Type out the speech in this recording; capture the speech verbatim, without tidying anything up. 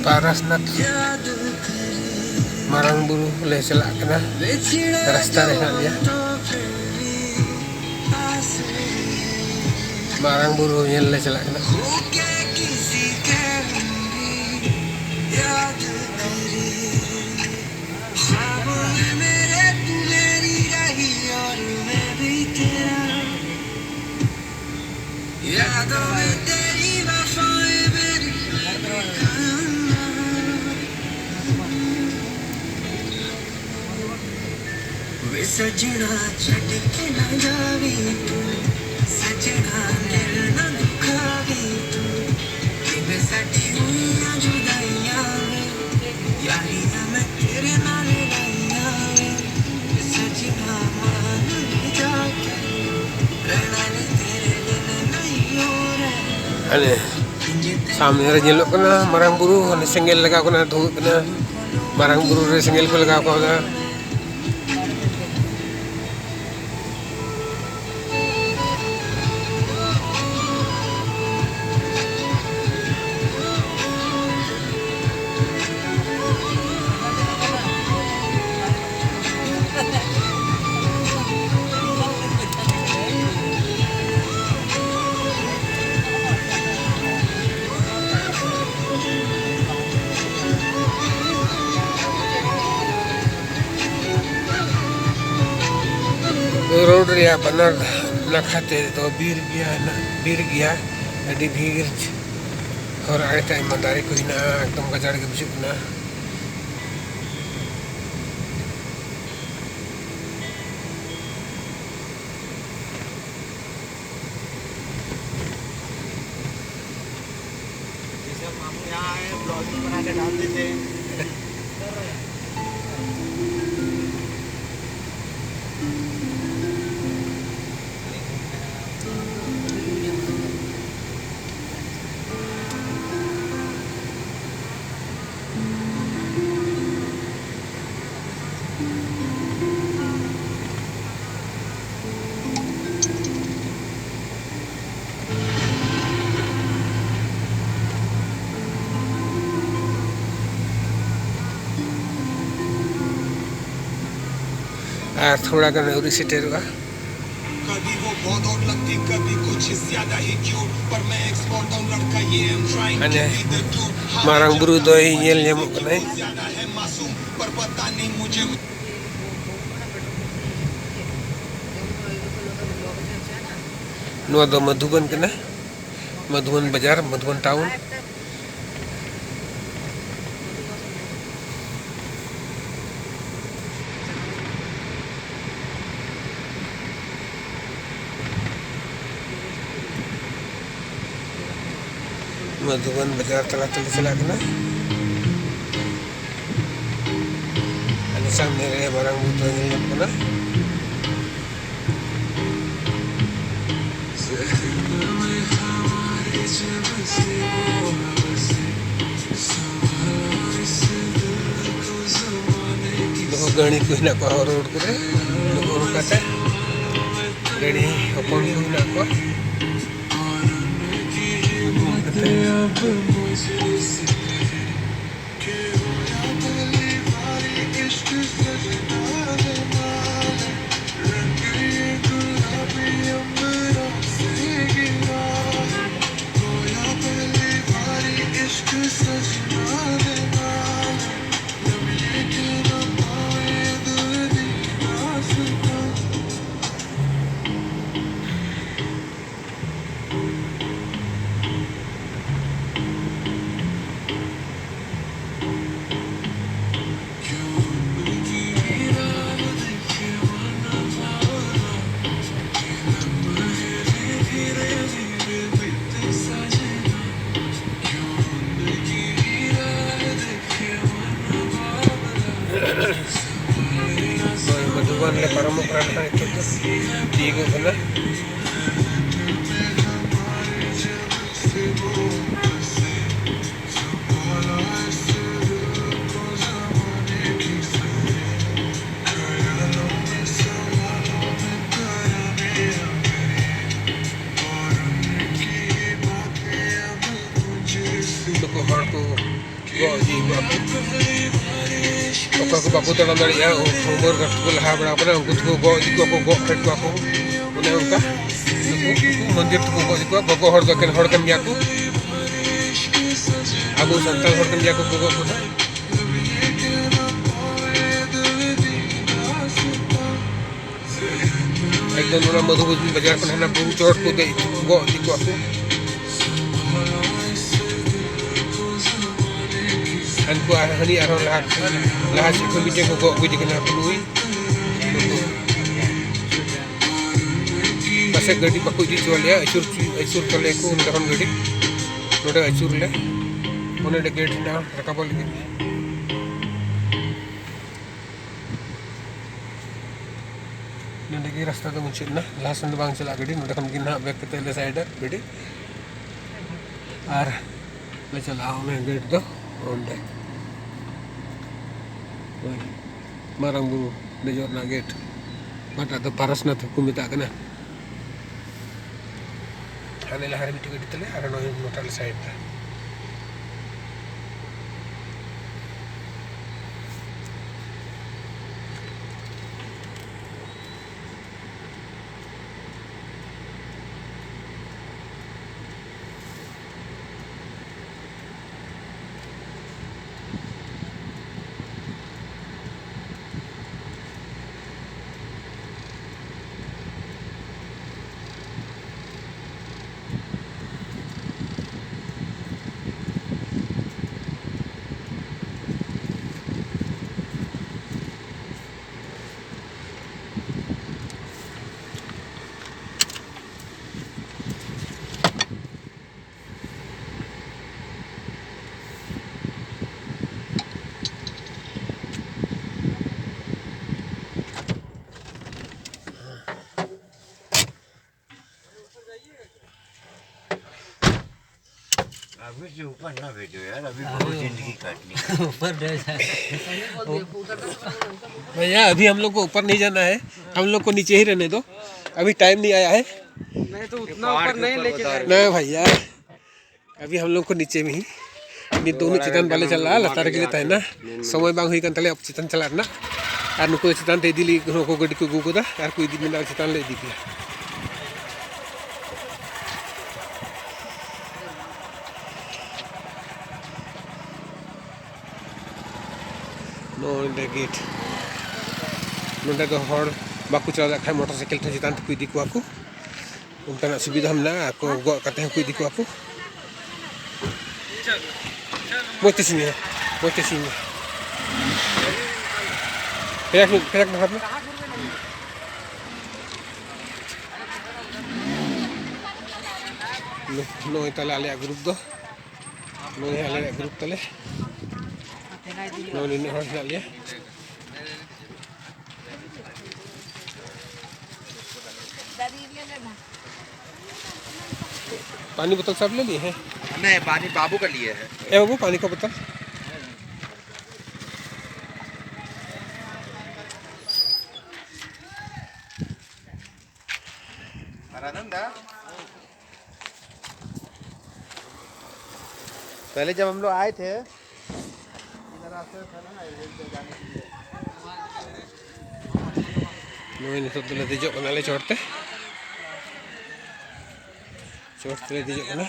ᱯᱟᱨᱟᱥᱱᱟᱛᱷ ᱢᱟᱨᱟᱝ ᱵᱩᱨᱩ ᱞᱮ ᱪᱟᱞᱟᱜ ᱠᱟᱱᱟ, ᱨᱟᱥᱛᱟ ᱨᱮ ᱦᱮᱱᱟᱜ ᱞᱮᱭᱟ᱾ ᱢᱟᱨᱟᱝ ᱵᱩᱨᱩ ᱧᱮᱞ ᱞᱮ ᱪᱟᱞᱟᱜ ᱠᱟᱱᱟ᱾ ᱦᱟᱱᱮ ᱥᱟᱢᱱᱮ ᱨᱮ ᱧᱮᱞᱚᱜ ᱠᱟᱱᱟ ᱢᱟᱨᱟᱝ ᱵᱩᱨᱩ, ᱦᱟᱱᱮ ᱥᱮᱸᱜᱮᱞ ᱞᱟᱜᱟᱣ ᱠᱟᱱᱟ, ᱫᱷᱩᱶᱟᱹᱜ ᱠᱟᱱᱟ᱾ ᱢᱟᱨᱟᱝ ᱵᱩᱨᱩ ᱨᱮ ᱥᱮᱸᱜᱮᱞ ᱠᱚ ᱞᱟᱜᱟᱣ ᱠᱟᱣᱫᱟ᱾ ᱨᱳᱰ ᱨᱮᱭᱟᱜ ᱵᱟᱱᱟᱨ ᱱᱟᱠᱷᱟ ᱛᱮ ᱫᱚ ᱵᱤᱨ ᱜᱮᱭᱟ, ᱵᱤᱨ ᱜᱮᱭᱟ, ᱟᱹᱰᱤ ᱵᱷᱤᱲ᱾ ᱦᱚᱨ ᱟᱲᱮ ᱛᱮ ᱟᱭᱢᱟ ᱫᱟᱨᱮ ᱠᱚ ᱦᱮᱱᱟᱜᱼᱟ, ᱮᱠᱫᱚᱢ ᱜᱟᱡᱟᱲ ᱜᱮ ᱵᱩᱡᱷᱟᱹᱜ ᱠᱟᱱᱟ᱾ ये सब मामू यहाँ आए हैं, ब्लॉगिंग बना के डाल देते हैं। ᱟᱨ ᱛᱷᱚᱲᱟ ᱜᱟᱱ ᱟᱹᱣᱨᱤ ᱥᱮᱴᱮᱨᱚᱜᱼᱟ᱾ ᱦᱟᱱᱮ ᱢᱟᱨᱟᱝ ᱵᱩᱨᱩ ᱫᱚᱭ ᱧᱮᱞ ᱧᱟᱢᱚᱜ ᱠᱟᱱᱟᱭ᱾ ᱱᱚᱣᱟ ᱫᱚ ᱢᱟᱫᱷᱩᱵᱚᱱ ᱠᱟᱱᱟ, ᱢᱟᱫᱷᱩᱵᱚᱱ ᱵᱟᱡᱟᱨ, ᱢᱟᱫᱷᱩᱵᱚᱱ ᱴᱟᱣᱩᱱ᱾ ᱢᱟᱫᱷᱩᱵᱚᱱ ᱵᱟᱡᱟᱨ ᱛᱟᱞᱟ ᱛᱮᱞᱮ ᱪᱟᱞᱟᱜ ᱠᱟᱱᱟ᱾ ᱟᱹᱰᱤ ᱥᱟᱢᱱᱮ ᱨᱮ ᱢᱟᱨᱟᱝ ᱵᱩᱨᱩ ᱫᱚ ᱧᱮᱞ ᱧᱟᱢᱚᱜ ᱠᱟᱱᱟ᱾ ᱱᱩᱠᱩ ᱜᱟᱹᱲᱤ ᱠᱚ ᱦᱮᱱᱟᱜ ᱠᱚᱣᱟ ᱦᱚᱨ ᱨᱳᱰ ᱠᱚᱨᱮ, ᱱᱩᱠᱩ ᱚᱱᱠᱟᱛᱮ ᱜᱟᱹᱲᱤ ᱦᱚᱯᱚᱱ ᱠᱚ ᱦᱮᱱᱟᱜ ᱠᱚᱣᱟ᱾ ᱦᱳᱭ, ᱢᱚᱫᱷᱩᱵᱚᱱ ᱞᱮ ᱯᱟᱨᱚᱢᱚᱜ ᱠᱟᱱᱟ ᱱᱟᱦᱟᱜ, ᱱᱤᱛᱚᱜ ᱫᱚ ᱛᱤᱭᱳᱜᱚᱜ ᱠᱟᱱᱟ᱾ ᱱᱩᱠᱩ ᱦᱚᱲ ᱠᱚ ᱜᱚᱜ ᱤᱫᱤ ᱠᱚᱣᱟ ᱠᱚ᱾ ᱚᱠᱚᱭ ᱠᱚ ᱵᱟᱠᱚ ᱛᱟᱲᱟᱢ ᱫᱟᱲᱮᱭᱟᱜᱼᱟ, ᱩᱢᱮᱨ ᱠᱟᱛᱮ ᱠᱚ ᱞᱟᱦᱟ ᱵᱟᱲᱟ ᱠᱟᱱᱟ, ᱩᱱᱠᱩ ᱫᱚᱠᱚ ᱜᱚᱜ ᱤᱫᱤ ᱠᱚᱣᱟ ᱠᱚ, ᱜᱚᱜ ᱯᱷᱮᱰ ᱠᱚᱣᱟ ᱠᱚ, ᱚᱱᱮ ᱚᱱᱠᱟ᱾ ᱱᱩᱠᱩ, ᱱᱩᱠᱩ ᱢᱚᱱᱫᱤᱨ ᱛᱮᱠᱚ ᱜᱚᱜ ᱤᱫᱤ ᱠᱚᱣᱟ, ᱜᱚᱜᱚ ᱦᱚᱲ ᱫᱚ ᱮᱠᱮᱱ ᱦᱚᱲ ᱠᱟᱱ ᱜᱮᱭᱟ ᱠᱚ᱾ ᱟᱵᱚ ᱥᱟᱱᱛᱟᱲ ᱦᱚᱲ ᱠᱟᱱ ᱜᱮᱭᱟ ᱠᱚ ᱜᱚᱜᱚ ᱠᱚᱫᱚ᱾ ᱮᱠᱫᱚᱢ ᱚᱱᱟ ᱢᱚᱫᱷᱩᱵᱩᱡᱽ ᱵᱟᱡᱟᱨ ᱠᱷᱚᱱ ᱦᱟᱱᱟ ᱵᱩᱨᱩ ᱪᱚᱴ ᱠᱚ ᱫᱮᱡ ᱜᱚᱜ ᱤᱫᱤ ᱠᱚᱣᱟ ᱠᱚ᱾ ᱦᱟᱱᱠᱩ ᱟᱨ ᱦᱟᱹᱱᱤ ᱟᱨᱦᱚᱸ ᱞᱟᱦᱟ, ᱞᱟᱦᱟ ᱥᱮᱫ ᱠᱷᱚᱱ ᱢᱤᱫᱴᱮᱱ ᱠᱚ ᱜᱚᱜ ᱟᱹᱜᱩᱭᱮ ᱠᱟᱱᱟ ᱱᱩᱭ᱾ ᱯᱟᱥᱮᱡ ᱜᱟᱹᱰᱤ ᱵᱟᱠᱚ ᱤᱫᱤ ᱦᱚᱪᱚ ᱟᱞᱮᱭᱟ, ᱟᱹᱪᱩᱨ, ᱟᱹᱪᱩᱨ ᱛᱟᱞᱮᱭᱟᱠᱚ ᱱᱚᱸᱰᱮ ᱠᱷᱚᱱ ᱜᱟᱹᱰᱤ ᱱᱚᱸᱰᱮ ᱟᱹᱪᱩᱨ ᱞᱮ, ᱚᱱᱮ ᱚᱸᱰᱮ ᱜᱮᱴ ᱦᱮᱱᱟᱜᱼᱟ ᱨᱟᱠᱟᱵᱚᱜ ᱞᱟᱹᱜᱤᱫ᱾ ᱱᱚᱸᱰᱮ ᱜᱮ ᱨᱟᱥᱛᱟ ᱫᱚ ᱢᱩᱪᱟᱹᱫ ᱮᱱᱟ, ᱞᱟᱦᱟ ᱥᱮᱱ ᱫᱚ ᱵᱟᱝ ᱪᱟᱞᱟᱜᱼᱟ ᱜᱟᱹᱰᱤ, ᱱᱚᱸᱰᱮ ᱠᱷᱚᱱ ᱜᱮ ᱱᱟᱦᱟᱜ ᱵᱮᱠ ᱠᱟᱛᱮ ᱞᱮ ᱥᱟᱭᱤᱰᱟ ᱜᱟᱹᱰᱤ ᱟᱨ ᱞᱮ ᱪᱟᱞᱟᱜᱼᱟ᱾ ᱚᱱᱟ ᱜᱮᱴ ᱫᱚ ᱚᱸᱰᱮ, ᱦᱳᱭ, ᱢᱟᱨᱟᱝ ᱵᱩᱨᱩ ᱫᱮᱡᱚᱜ ᱨᱮᱱᱟᱜ ᱜᱮᱴ, ᱚᱠᱟᱴᱟᱜ ᱫᱚ ᱯᱟᱨᱟᱥᱱᱟᱛᱷ ᱦᱚᱸᱠᱚ ᱢᱮᱛᱟᱜ ᱠᱟᱱᱟ᱾ ᱦᱟᱱᱮ ᱞᱟᱦᱟ ᱨᱮ ᱢᱤᱫᱴᱮᱡ ᱜᱟᱹᱰᱤ ᱛᱟᱞᱮ ᱟᱨ ᱱᱚᱜᱼᱚᱭ ᱱᱚᱴᱟ ᱞᱮ ᱥᱟᱭᱤᱰ ᱮᱫᱟ᱾ अभी से ऊपर ना भेजो यार, अभी बहुत जिंदगी काटनी है। ऊपर भेज। भैया, अभी हम लोग को ऊपर नहीं जाना है, हम लोग को नीचे ही रहने दो, अभी टाइम नहीं आया है। नहीं तो उतना ऊपर नहीं लेके जाएंगे। नहीं भैया, अभी हम लोग को नीचे में ही ᱱᱤᱛ ᱫᱚ ᱩᱱᱟᱹᱜ ᱪᱮᱛᱟᱱ ᱵᱟᱞᱮ ᱪᱟᱞᱟᱜᱼᱟ, ᱞᱟᱛᱟᱨ ᱨᱮᱜᱮ ᱞᱮ ᱛᱟᱦᱮᱱᱟ᱾ ᱥᱚᱢᱚᱭ ᱵᱟᱝ ᱦᱩᱭ ᱠᱟᱱ ᱛᱟᱞᱮᱭᱟ ᱪᱮᱛᱟᱱ ᱪᱟᱞᱟᱜ ᱨᱮᱱᱟᱜ᱾ ᱟᱨ ᱱᱩᱠᱩ ᱪᱮᱛᱟᱱ ᱛᱮ ᱤᱫᱤ ᱞᱟᱹᱜᱤᱫ ᱠᱚ ᱜᱟᱹᱰᱤ ᱠᱚ ᱟᱹᱜᱩ ᱠᱟᱫᱟ, ᱟᱨ ᱠᱚ ᱤᱫᱤ ᱢᱮᱱᱫᱟ ᱪᱮᱛᱟᱱ ᱞᱮ ᱤᱫᱤ ᱯᱮᱭᱟ᱾ ᱱᱚᱜᱼᱚᱭ ᱱᱚᱰᱮ ᱜᱮᱴ, ᱱᱚᱰᱮ ᱫᱚ ᱦᱚᱲ ᱵᱟᱠᱚ ᱪᱟᱞᱟᱣ ᱫᱟᱲᱮᱭᱟᱜ ᱠᱷᱟᱡ ᱢᱚᱴᱚᱨ ᱥᱟᱭᱠᱮᱞ ᱛᱮᱦᱚᱸ ᱪᱮᱛᱟᱱ ᱛᱮᱠᱚ ᱤᱫᱤ ᱠᱚᱣᱟ ᱠᱚ᱾ ᱚᱱᱠᱟᱱᱟᱜ ᱥᱩᱵᱤᱫᱷᱟ ᱢᱮᱱᱟᱜᱼᱟ, ᱟᱠᱚ ᱜᱚᱜ ᱠᱟᱛᱮ ᱦᱚᱸᱠᱚ ᱤᱫᱤ ᱠᱚᱣᱟ ᱠᱚ᱾ ᱢᱚᱡᱽ ᱛᱮ ᱥᱤᱧ ᱢᱮ, ᱢᱚᱡᱽ ᱛᱮ ᱥᱤᱧ ᱢᱮ᱾ ᱯᱷᱮᱨᱟᱠ ᱧᱚᱜ, ᱯᱷᱮᱨᱟᱠ ᱧᱚᱜ ᱦᱟᱛ ᱢᱮ᱾ ᱱᱚᱜᱼᱚᱭ ᱛᱟᱦᱞᱮ ᱟᱞᱮᱭᱟᱜ ᱜᱨᱩᱯ ᱫᱚ, ᱱᱚᱜᱼᱚᱭ ᱟᱞᱮᱭᱟᱜ ᱜᱨᱩᱯ ᱛᱟᱞᱮ, ᱱᱚᱜᱼᱚᱭ ᱱᱤᱱᱟᱹᱜ ᱦᱚᱲ ᱦᱮᱱᱟᱜ ᱞᱮᱭᱟ᱾ पानी बोतल सब ले लिए हैं? नहीं, पानी बाबू का लिए है। ए बाबू, पानी का बोतल। पहले जब हम लोग आए थे, इधर रास्ता था ना, इधर से जाने के लिए। ᱱᱚᱜᱼᱚᱭ ᱱᱤᱛᱚᱜ ᱫᱚᱞᱮ ᱫᱮᱡᱚᱜ ᱠᱟᱱᱟᱞᱮ ᱪᱚᱴ ᱛᱮ᱾ ᱪᱚᱴ ᱛᱮᱞᱮ ᱫᱮᱡᱚᱜ ᱠᱟᱱᱟ᱾